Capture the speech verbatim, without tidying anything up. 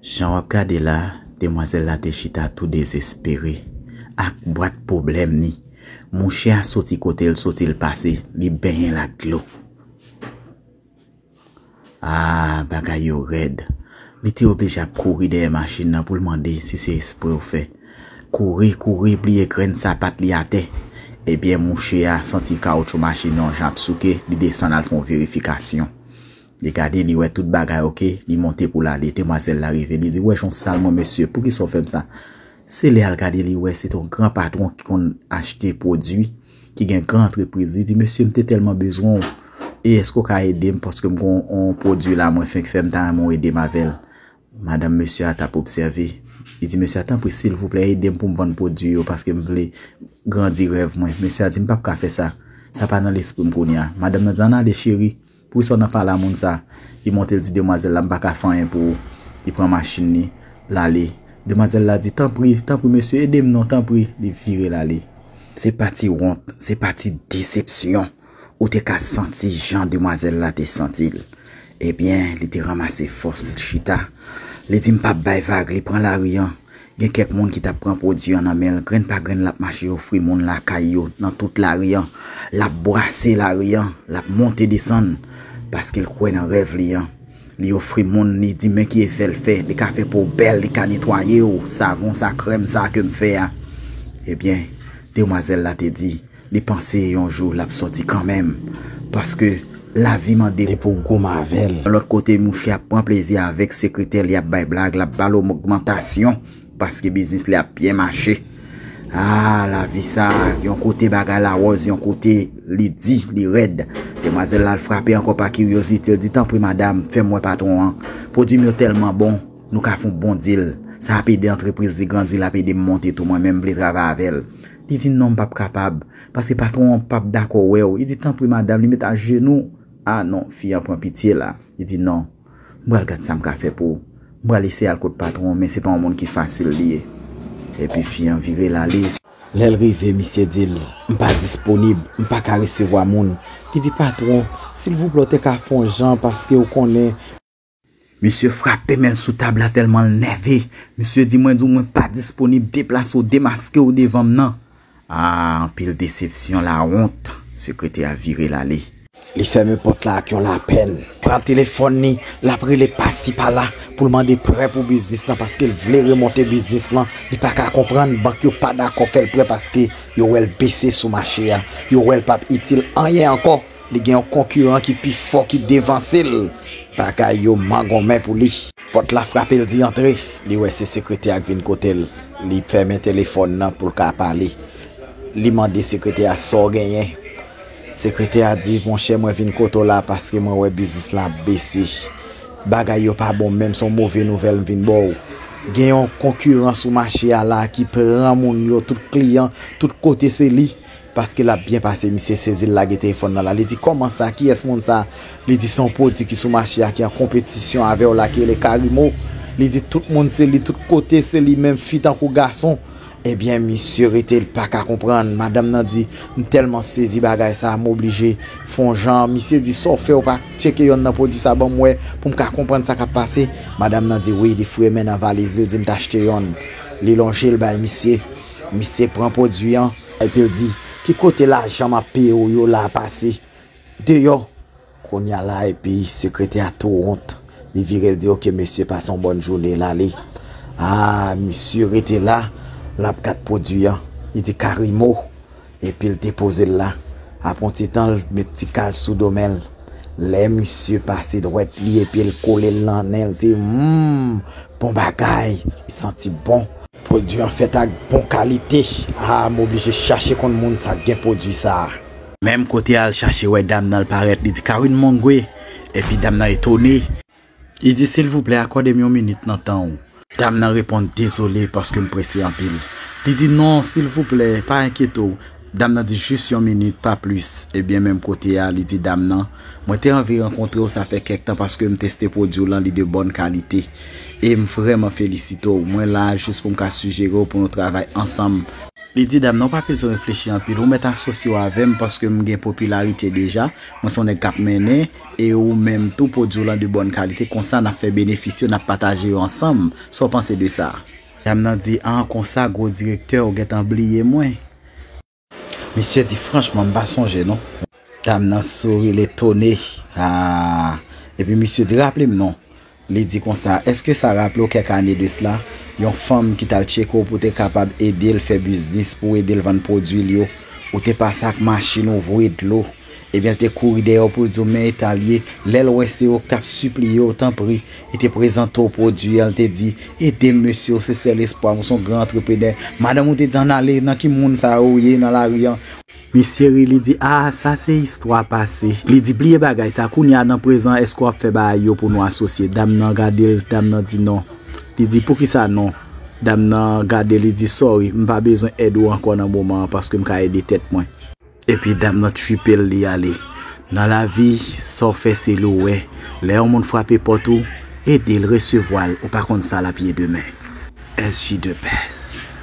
Jan w ap gade la, demwazèl la te chita tou dezespere ak bwat pwoblèm ni. Mouche a soti kote l soti l pase, li benyen l ak dlo. Ah, bagay yo rèd. Li te oblije ap kouri dèyè machin nan pou l mande si se espre w fè. Kouri, kouri, bliye grenn sapat li atè. Ebyen, mouche a santi kawotchou machin nan yon jan ap souke, li desann al fè yon verifikasyon. Li gade, li wè tout bagay oke, li monte pou l ale. Demwazèl la rive, li di, "Wè jan w sal mwen, mesye, poukisa w fè m sa?" Se lè al gade, li wè se t yon gran patwon ki konn achte pwodui, ki gen gran antrepriz. Li di, "Mesye, m te tèlman bezwen w. E èske w ka ede m? Paske m gen yon pwodui la mwen fenk fè, m ta renmen w ede m avè l." Madanm mesye a t ap obsève. Li di mesye a, "Tanpri, silvouplè, ede m pou m vann pwodui yo, paske m vle grandi rèv mwen." Mesye a di, "M p ap ka fè sa. Sa pa nan lespri m kounye a." Madanm nan di, "Ann ale, cheri. Poukisa w nan pale a moun sa?" Li monte, l di demwazèl la, "M pa ka fè anyen pou ou." Li pran machin li, l ale. Demwazèl la di, "Tanpri, tanpri, mesye, ede m non, tanpri." Li vire, l ale. Se pa ti wont, se pa ti desepsyon. Ou te ka santi jan demwazèl la te santi l. Ebyen, li te ranmase fòs, li chita. Li di, "M p ap bay vag." Li pran lari an. Gen kèk moun ki t ap pran pwodui an nan men l. Grenn pa grenn, l ap mache ofri moun lakay yo nan tout lari an. L ap bwase lari an, l ap monte desann, paske l kwè nan rèv li an. Li ofri moun, li di, "Men ki efè l fè. Li ka fè po w bèl, li ka netwaye w. Savon sa, krèm sa ke m fè a." Ebyen, demwazèl la te di, li panse yon jou l ap sòti kanmenm, paske lavi mande pou w goumen avè l. Yon lòt kote, mouche ap pran plezi avèk sekretè li, ap bay blag, l ap ba l ogmantasyon, paske biznis li ap byen mache. Ah, lavi sa, yon kote bagay la wòz, yon kote li di, li rèd. Demwazèl la al frape ankò pa kiryozite, l di, "Tanpri, madanm, fè m wè patwon an. Pwodui m yo tèlman bon, nou ka fè yon bon dil. Sa ap ede antrepriz li grandi, l ap ede m monte tou, mwen menm m vle travay avè l." Li di, "Non, m p ap kapab, paske patwon an p ap dakò wè w." Li di, "Tanpri, madanm." Li met ajenou. Ah non, fi an pran pitye la. Li di, "Non, m pral gad sa m ka fè pou ou. M pral eseye al kot patwon an, men se pa yon moun ki fasil li ye." Epi fi an vire l ale. Lè l rive, misye di l, "M pa disponib, m pa ka resevwa moun." Li di, "Patwon, silvouplè, w te ka fè yon jan, paske w konnen." Misye frape men l sou tab la tèlman l nève. Misye di, "Mwen di w, mwen pa disponib, deplase w, demaske w devan m nan." Ah, anpil desepsyon, lawont. Sekretè a vire l ale. Li fèmen pòt la ak yon lapèn. Pran telefòn li, l ap rele pasi pala pou l mande prè pou biznis lan, paske l vle remonte biznis lan. Li pa ka konprann, bank yo pa dakò fè l prè paske yo wè l bese sou mache a. Yo wè l p ap itil anyen ankò. Li gen yon konkiran ki pi fò, ki devanse l. Bagay yo mangonmen pou li. Pòt la frape, l di, "Antre." Li wè se sekretè a k vin kote l. Li fèmen telefòn nan pou l ka pale. Li mande sekretè a, "Sa w genyen?" Sekretè a di, "Monchè, mwen vin kote w la paske mwen wè biznis la ap bese. Bagay yo pa bon menm, se yon move nouvèl m vin ba w. Gen yon konkiran sou mache a la ki pran moun yo, tout kliyan, tout kote se li." Paske l ap byen pase, misye sezi, l lage telefòn nan la. Li di, "Kòman sa? Kiyès moun sa?" Li di, "Se yon pwodui ki sou mache a, ki an konpetisyon avè w la, ki rele Karimo." Li di, "Tout moun se li, tout kote se li, menm fi tankou gason." Ebyen, misye rete, l pa ka konprann. Madanm nan di, "M tèlman sezi bagay sa, m oblije fè yon jan." Misye di, "Sa w fè, w pa tcheke yonn nan pwodui sa ban m wè, pou m ka konprann sa k ap pase?" Madanm nan di, "Wi." Li foure men nan valiz li, l di, "M t achte yonn." Li lonje l bay misye. Misye pran pwodui an. Epi l di, "Ki kote lajan m ap peye w yo la pase? Deyò." Kounye a la, epi sekretè a tou wont. Li vire, l di, "Oke, mesye, pase yon bòn jounen," l ale. Ah, misye rete la, l ap gad pwodui an. Li di, "Karimo." Epi l depoze l la. Apre yon ti tan, l met ti kal sou do men l. Lè misye pase dwèt li, epi l kole l nan nen l, se, hmm, bon bagay. Li santi bon. Pwodui an fèt ak bon kalite. Ah, m oblije chache konn moun sa k gen pwodui sa a. Menm kote a, l chache wè dam nan, l parèt, li di, "Karine Mongwe." Epi dam nan etone. Li di, "Silvouplè, akòde m yon minit nan tan w." Dam nan reponn, "Dezole, paske m prese anpil." Li di, "Non, silvouplè, pa enkyete w." Dam nan di, "Jis yon minit, pa plis." Ebyen, menm kote a, li di dam nan, "Mwen te anvi rankontre w, sa fè kèk tan, paske m teste pwodui w lan, li de bòn kalite. E m vrèman felisite w. Mwen la a jis pou m ka sijere w pou nou travay ansanm." Li di, dam nan, ou pa bezwen reflechi anpil, ou mèt asosye w avè m paske m gen popilarite deja, mwen se yon nèg k ap mennen, e ou menm tou pwodui w lan de bòn kalite, konsa n ap fè benefis yo, n ap pataje yo ansanm. Sa w panse de sa? Dam nan di, an, konsa gwo direktè, ou gentan bliye mwen? Misye di, franchman, m pa sonje non. Dam nan souri letone. Ah. Epi misye di, raple m non. Li di konsa, èske sa raple w kèk ane de sla, yon fanm ki t al tcheke w pou te kapab ede l fè biznis, pou ede l vann pwodui l yo? Ou te pase ak machin ou voye dlo. Ebyen, l te kouri dèyè w pou l di w men eta l ye. Lè l wè se ou k t ap sipliye w, tanpri, li te prezante w pwodui an, l te di, ede m mesye, ou se sèl espwa m, ou se yon gran antreprenè. Madanm ou te di ann ale, nan ki moun sa yo ou ye nan lari an? Misye ri, li di, ah, sa se istwa pase. Li di, bliye bagay sa, kounye a nan prezan, èske w ap fè bagay yo pou nou asosye? Dam nan gade l, dam nan di non. Li di, poukisa non? Dam nan gade, li di, sorry, m pa bezwen èd ou ankò nan moman an paske m ka ede tèt mwen. Epi dam nan tchipe l, li ale. Nan lavi, sa w fè se li w wè. Lè yon moun frape pòt ou, ede l, resevwa l, ou pa konn sa l ap ye demen. S J the best.